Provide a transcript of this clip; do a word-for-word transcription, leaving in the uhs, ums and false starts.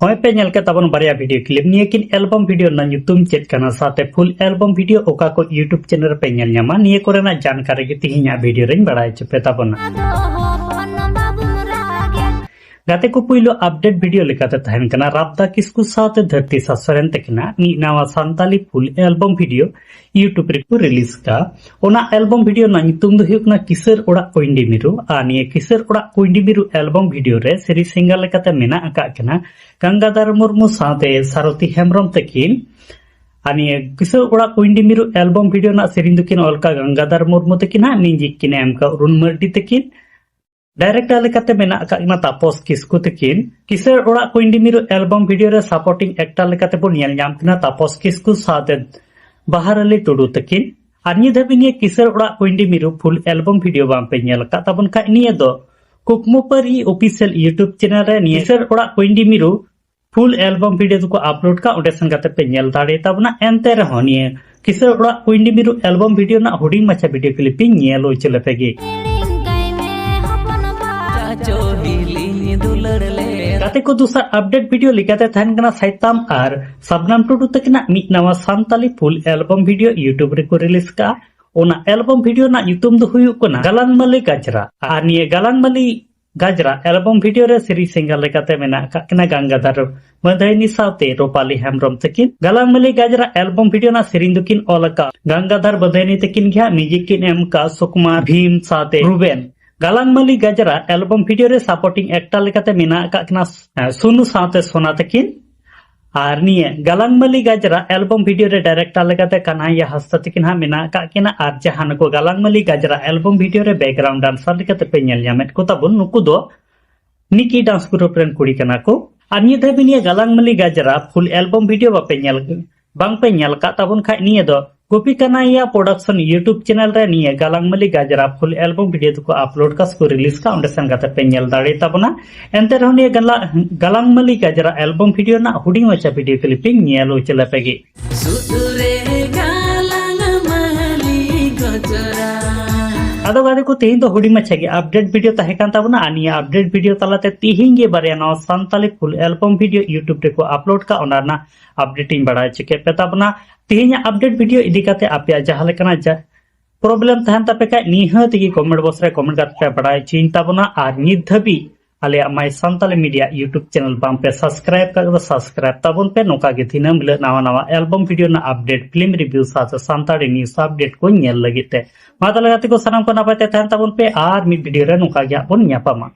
ᱱᱚᱜᱼᱚᱭ ᱯᱮ ᱧᱮᱞ ᱠᱮᱫ ᱛᱟᱵᱚᱱ ᱵᱟᱨᱭᱟ video clip᱾ ᱱᱤᱭᱟᱹ ᱠᱤᱱ album video ᱨᱮᱱᱟᱜ ᱧᱩᱛᱩᱢ ᱪᱮᱫ ᱠᱟᱱᱟ, ᱥᱟᱶᱛᱮ full album video ᱚᱠᱟ ᱠᱚ YouTube channel ᱨᱮᱯᱮ ᱧᱮᱞ ᱧᱟᱢᱟ, ᱱᱤᱭᱟᱹ ᱠᱚᱨᱮᱱᱟᱜ ᱡᱟᱱᱠᱟᱨᱤ ᱜᱮ ᱛᱤᱦᱤᱧᱟᱜ video ᱨᱮᱧ ᱵᱟᱲᱟᱭ ᱦᱚᱪᱚ ᱯᱮ ᱛᱟᱵᱚᱱᱟ᱾ ᱜᱟᱛᱮ ᱠᱚ, ᱯᱩᱭᱞᱩ update video ᱞᱮᱠᱟᱛᱮ ᱛᱟᱦᱮᱱ ᱠᱟᱱᱟ ᱨᱟᱵᱫᱟ ᱠᱤᱥᱠᱩ ᱥᱟᱶᱛᱮ ᱫᱷᱟᱹᱨᱛᱤ ᱥᱟ ᱥᱚᱨᱮᱱ ᱛᱟᱹᱠᱤᱱᱟᱜ ᱢᱤᱫ ᱱᱟᱣᱟ Santali full album video YouTube ᱨᱮᱠᱚ release ᱠᱟᱜᱼᱟ᱾ ᱚᱱᱟ album video ᱨᱮᱱᱟᱜ ᱧᱩᱛᱩᱢ ᱫᱚ ᱦᱩᱭᱩᱜ ᱠᱟᱱᱟ ᱠᱤᱥᱟᱹᱨ ᱚᱲᱟᱜ ᱠᱩᱭᱰᱤ ᱢᱤᱨᱩ᱾ ᱟᱨ ᱱᱤᱭᱟᱹ ᱠᱤᱥᱟᱹᱨ ᱚᱲᱟᱜ ᱠᱩᱭᱰᱤ ᱢᱤᱨᱩ album video ᱨᱮ ᱥᱮᱨᱮᱧ singer ᱞᱮᱠᱟᱛᱮ ᱢᱮᱱᱟᱜ ᱟᱠᱟᱫ ᱠᱤᱱᱟ ᱜᱟᱝᱜᱟᱫᱷᱟᱨ ᱢᱩᱨᱢᱩ ᱥᱟᱶᱛᱮ ᱥᱟᱨᱚᱛᱤ ᱦᱮᱢᱵᱨᱚᱢ ᱛᱟᱹᱠᱤᱱ᱾ ᱟᱨ ᱱᱤᱭᱟᱹ ᱠᱤᱥᱟᱹᱨ ᱚᱲᱟᱜ ᱠᱩᱭᱰᱤ ᱢᱤᱨᱩ album video ᱨᱮᱱᱟᱜ ᱥᱮᱨᱮᱧ ᱫᱚᱠᱤᱱ ᱚᱞ ᱠᱟᱜ ᱜᱟᱝᱜᱟᱫᱷᱟᱨ ᱢᱩᱨᱢᱩ ᱛᱟᱹᱠᱤᱱ ᱦᱟᱸᱜ, music ᱠᱤᱱ ᱮᱢ ᱠᱟᱜ ᱚᱨᱩᱱ ᱢᱟᱨᱰᱤ ᱛᱟᱹᱠᱤᱱ᱾ Director ᱞᱮᱠᱟᱛᱮ ᱢᱮᱱᱟᱜ ᱟᱠᱟᱫ ᱠᱤᱱᱟ ᱛᱟᱯᱚᱥ ᱠᱤᱥᱠᱩ ᱛᱟᱹᱠᱤᱱ᱾ ᱠᱤᱥᱟᱹᱲ ᱚᱲᱟᱜ ᱠᱩᱭᱰᱤ ᱢᱤᱨᱩ album video ᱨᱮ supporting actor ᱞᱮᱠᱟᱛᱮ ᱵᱚᱱ ᱧᱮᱞ ᱧᱟᱢ ᱠᱤᱱᱟ ᱛᱟᱯᱚᱥ ᱠᱤᱥᱠᱩ ᱥᱟᱶᱛᱮ ᱵᱟᱦᱟᱨ ᱟᱞᱤ ᱴᱩᱰᱩ ᱛᱟᱹᱠᱤᱱ᱾ ᱟᱨ ᱱᱤᱭᱟᱹ ᱫᱷᱟᱹᱵᱤᱡ ᱱᱤᱭᱟᱹ ᱠᱤᱥᱟᱹᱲ ᱚᱲᱟᱜ ᱠᱩᱭᱰᱤ ᱢᱤᱨᱩ full album video ᱵᱟᱝ ᱯᱮ ᱧᱮᱞ ᱟᱠᱟᱫ ᱛᱟᱵᱚᱱ ᱠᱷᱟᱡ, ᱱᱤᱭᱟᱹ ᱫᱚ ᱠᱩᱠᱢᱩ ᱯᱟᱹᱨᱤ official YouTube channel ᱨᱮ ᱱᱤᱭᱟᱹ ᱠᱤᱥᱟᱹᱲ ᱚᱲᱟᱜ ᱠᱩᱭᱰᱤ ᱢᱤᱨᱩ full album video ᱫᱚᱠᱚ upload ᱠᱟᱜ, ᱚᱸᱰᱮ ᱥᱮᱱ ᱠᱟᱛᱮ ᱯᱮ ᱧᱮᱞ ᱫᱟᱲᱮ ᱛᱟᱵᱚᱱᱟ᱾ ᱮᱱᱛᱮ ᱨᱮᱦᱚᱸ ᱱᱤᱭᱟᱹ ᱠᱤᱥᱟᱹᱲ ᱚᱲᱟᱜ ᱠᱩᱭᱰᱤ ᱢᱤᱨᱩ album video ᱨᱮᱱᱟᱜ ᱦᱩᱰᱤᱧ ᱢᱟᱪᱷᱟ video clip ᱤᱧ ᱧᱮᱞ ᱦᱚᱪᱚ ᱞᱮᱯᱮ ᱜᱮ᱾ ᱜᱟᱛᱮ ᱠᱚ, ᱫᱚᱥᱟᱨ update video ᱞᱮᱠᱟᱛᱮ ᱛᱟᱦᱮᱱ ᱠᱟᱱᱟ ᱥᱟᱭᱛᱟᱢ ᱟᱨ ᱥᱟᱵᱱᱟᱢ ᱴᱩᱰᱩ ᱛᱟᱹᱠᱤᱱᱟᱜ ᱢᱤᱫ ᱱᱟᱣᱟ Santali full album video YouTube ᱨᱮᱠᱚ release ᱠᱟᱜᱼᱟ᱾ ᱚᱱᱟ album video ᱨᱮᱱᱟᱜ ᱧᱩᱛᱩᱢ ᱫᱚ ᱦᱩᱭᱩᱜ ᱠᱟᱱᱟ ᱜᱟᱞᱟᱝ ᱢᱟᱹᱞᱤ ᱜᱟᱡᱽᱨᱟ᱾ ᱟᱨ ᱱᱤᱭᱟᱹ ᱜᱟᱞᱟᱝ ᱢᱟᱹᱞᱤ ᱜᱟᱡᱽᱨᱟ album video ᱨᱮ ᱥᱮᱨᱮᱧ singer ᱞᱮᱠᱟᱛᱮ ᱢᱮᱱᱟᱜ ᱟᱠᱟᱫ ᱠᱤᱱᱟ ᱜᱟᱝᱜᱟᱫᱷᱟᱨ ᱵᱟᱹᱫᱷᱟᱹᱭᱱᱤ ᱥᱟᱶᱛᱮ ᱨᱩᱯᱟᱞᱤ ᱦᱮᱢᱵᱨᱚᱢ ᱛᱟᱹᱠᱤᱱ᱾ ᱜᱟᱞᱟᱝ ᱢᱟᱹᱞᱤ ᱜᱟᱡᱽᱨᱟ album video ᱨᱮᱱᱟᱜ ᱥᱮᱨᱮᱧ ᱫᱚᱠᱤᱱ ᱚᱞ ᱟᱠᱟᱫ ᱜᱟᱝᱜᱟᱫᱷᱟᱨ ᱵᱟᱹᱫᱷᱟᱹᱭᱱᱤ ᱛᱟᱹᱠᱤᱱ ᱜᱮ ᱦᱟᱸᱜ, music ᱠᱤᱱ ᱮᱢ ᱟᱠᱟᱫ ᱥᱩᱠᱩᱢᱟᱨ, ᱵᱷᱤᱢ ᱥᱟᱶᱛᱮ ᱨᱩᱵᱮᱱ᱾ ᱜᱟᱞᱟᱝ ᱢᱟᱹᱞᱤ ᱜᱟᱡᱽᱨᱟ album video ᱨᱮ supporting actor ᱞᱮᱠᱟᱛᱮ ᱢᱮᱱᱟᱜ ᱟᱠᱟᱫ ᱠᱤᱱᱟ, ᱮ, ᱥᱩᱱᱩ ᱥᱟᱶᱛᱮ ᱥᱳᱱᱟ ᱛᱟᱹᱠᱤᱱ᱾ ᱟᱨ ᱱᱤᱭᱟᱹ ᱜᱟᱞᱟᱝ ᱢᱟᱹᱞᱤ ᱜᱟᱡᱽᱨᱟ album video ᱨᱮ director ᱞᱮᱠᱟᱛᱮ ᱠᱟᱱᱦᱟᱭᱟ ᱦᱟᱸᱥᱫᱟ ᱛᱟᱹᱠᱤᱱ ᱦᱟᱸᱜ ᱢᱮᱱᱟᱜ ᱟᱠᱟᱫ ᱠᱤᱱᱟ᱾ ᱟᱨ ᱡᱟᱦᱟᱸ ᱱᱩᱠᱩ ᱜᱟᱞᱟᱝ ᱢᱟᱹᱞᱤ ᱜᱟᱡᱽᱨᱟ album video ᱨᱮ background dancer ᱞᱮᱠᱟᱛᱮ ᱯᱮ ᱧᱮᱞ ᱧᱟᱢᱮᱫ ᱠᱚ ᱛᱟᱵᱚᱱ, ᱱᱩᱠᱩ ᱫᱚ ᱱᱤᱠᱤ dance group ᱨᱮᱱ ᱠᱩᱲᱤ ᱠᱟᱱᱟ ᱠᱚ᱾ ᱟᱨ ᱱᱤᱭᱟᱹ ᱫᱷᱟᱹᱵᱤᱡ ᱱᱤᱭᱟᱹ ᱜᱟᱞᱟᱝ ᱢᱟᱹᱞᱤ ᱜᱟᱡᱽᱨᱟ full album video ᱵᱟᱯᱮ ᱧᱮᱞ, ᱵᱟᱝ ᱯᱮ ᱧᱮᱞ ᱟᱠᱟᱫ ᱛᱟᱵᱚᱱ ᱠᱷᱟᱡ, ᱱᱤᱭᱟᱹ ᱫᱚ ᱜᱳᱯᱤ ᱠᱟᱱᱟᱭᱟ production YouTube channel ᱨᱮ ᱱᱤᱭᱟᱹ ᱜᱟᱞᱟᱝ ᱢᱟᱹᱞᱤ ᱜᱟᱡᱽᱨᱟ full album video ᱫᱚᱠᱚ upload ᱠᱟᱜ ᱥᱮᱠᱚ release ᱠᱟᱜ, ᱚᱸᱰᱮ ᱥᱮᱱ ᱠᱟᱛᱮ ᱯᱮ ᱧᱮᱞ ᱫᱟᱲᱮ ᱛᱟᱵᱚᱱᱟ᱾ ᱮᱱᱛᱮ ᱨᱮᱦᱚᱸ ᱱᱤᱭᱟᱹ ᱜᱟᱞᱟ-, ᱜᱟᱞᱟᱝ ᱢᱟᱹᱞᱤ ᱜᱟᱡᱽᱨᱟ album video ᱨᱮᱱᱟᱜ ᱦᱩᱰᱤᱧ ᱢᱟᱪᱷᱟ video clip ᱤᱧ ᱧᱮᱞ ᱦᱚᱪᱚ ᱞᱮᱯᱮ ᱜᱮ᱾ ᱥᱩᱫ ᱨᱮ ᱜᱟᱞᱟᱝ ᱢᱟᱹᱞᱤ ᱜᱟᱡᱽᱨᱟ᱾ ᱟᱫᱚ ᱜᱟᱛᱮ ᱠᱚ, ᱛᱮᱦᱮᱧ ᱫᱚ ᱦᱩᱰᱤᱧ ᱢᱟᱪᱷᱟ ᱜᱮ ᱟᱯᱰᱮᱴ ᱵᱷᱤᱰᱤᱭᱳ ᱛᱟᱦᱮᱸ ᱠᱟᱱ ᱛᱟᱵᱚᱱᱟ᱾ ᱟᱨ ᱱᱤᱭᱟᱹ ᱟᱯᱰᱮᱴ ᱵᱷᱤᱰᱤᱭᱳ ᱛᱟᱞᱟᱛᱮ ᱛᱮᱦᱮᱧ ᱜᱮ ᱵᱟᱨᱭᱟ ᱱᱟᱣᱟ ᱥᱟᱱᱛᱟᱞᱤ ᱯᱷᱩᱞ ᱮᱞᱵᱟᱢ ᱵᱷᱤᱰᱤᱭᱳ YouTube ᱨᱮᱠᱚ ᱟᱯᱞᱳᱰ ᱠᱟᱜ, ᱚᱱᱟ ᱨᱮᱱᱟᱜ ᱟᱯᱰᱮᱴ ᱤᱧ ᱵᱟᱲᱟᱭ ᱦᱚᱪᱚ ᱠᱮᱫ ᱯᱮ ᱛᱟᱵᱚᱱᱟ᱾ ᱛᱮᱦᱮᱧᱟᱜ ᱟᱯᱰᱮᱴ ᱵᱷᱤᱰᱤᱭᱳ ᱤᱫᱤ ᱠᱟᱛᱮ ᱟᱯᱮᱭᱟᱜ ᱡᱟᱦᱟᱸ ᱞᱮᱠᱟᱱᱟᱜ ᱡᱟ-, ᱯᱨᱚᱵᱞᱮᱢ ᱛᱟᱦᱮᱱ ᱛᱟᱯᱮ ᱠᱷᱟᱡ, ᱱᱤᱦᱟᱹᱛ ᱜᱮ ᱠᱚᱢᱮᱱᱴ ᱵᱚᱠᱥ ᱨᱮ ᱠᱚᱢᱮᱱᱴ ᱠᱟᱛᱮ ᱯᱮ ᱵᱟᱲᱟᱭ ᱦᱚᱪᱚᱧ ᱛᱟᱵᱚᱱᱟ᱾ ᱟᱨ ᱱᱤᱛ ᱫᱷᱟᱹᱵᱤᱡ ᱟᱞᱮᱭᱟᱜ ᱢᱟᱭ ᱥᱟᱱᱛᱟᱞᱤ ᱢᱤᱰᱤᱭᱟ YouTube ᱪᱮᱱᱮᱞ ᱵᱟᱝ ᱯᱮ ᱥᱟᱵᱥᱠᱨᱟᱭᱤᱵ ᱠᱟᱜ ᱠᱟᱫᱟ, ᱥᱟᱵᱥᱠᱨᱟᱭᱤᱵ ᱛᱟᱵᱚᱱ ᱯᱮ᱾ ᱱᱚᱝᱠᱟ ᱜᱮ ᱫᱤᱱᱟᱹᱢ ᱦᱤᱞᱳᱜ ᱱᱟᱣᱟ ᱱᱟᱣᱟ ᱮᱞᱵᱟᱢ ᱵᱷᱤᱰᱤᱭᱳ ᱨᱮᱱᱟᱜ ᱟᱯᱰᱮᱴ, ᱯᱷᱤᱞᱢ ᱨᱤᱵᱷᱤᱭᱩ ᱥᱟᱶᱛᱮ ᱥᱟᱱᱛᱟᱲᱤ ᱱᱤᱭᱩᱡᱽ ᱟᱯᱰᱮᱴ ᱠᱚ ᱧᱮᱞ ᱞᱟᱹᱜᱤᱫ ᱛᱮ᱾ ᱢᱟ ᱛᱟᱦᱚᱞᱮ ᱜᱟᱛᱮ ᱠᱚ, ᱥᱟᱱᱟᱢ ᱠᱚ ᱱᱟᱯᱟᱭ ᱛᱮ ᱛᱟᱦᱮᱱ ᱛᱟᱵᱚᱱ ᱯᱮ, ᱟᱨ ᱢᱤᱫ ᱵᱷᱤᱰᱤᱭᱳ ᱨᱮ ᱱᱚᱝᱠᱟ ᱜᱮ ᱦᱟᱸᱜ ᱵᱚᱱ ᱧᱟᱯᱟᱢᱟ᱾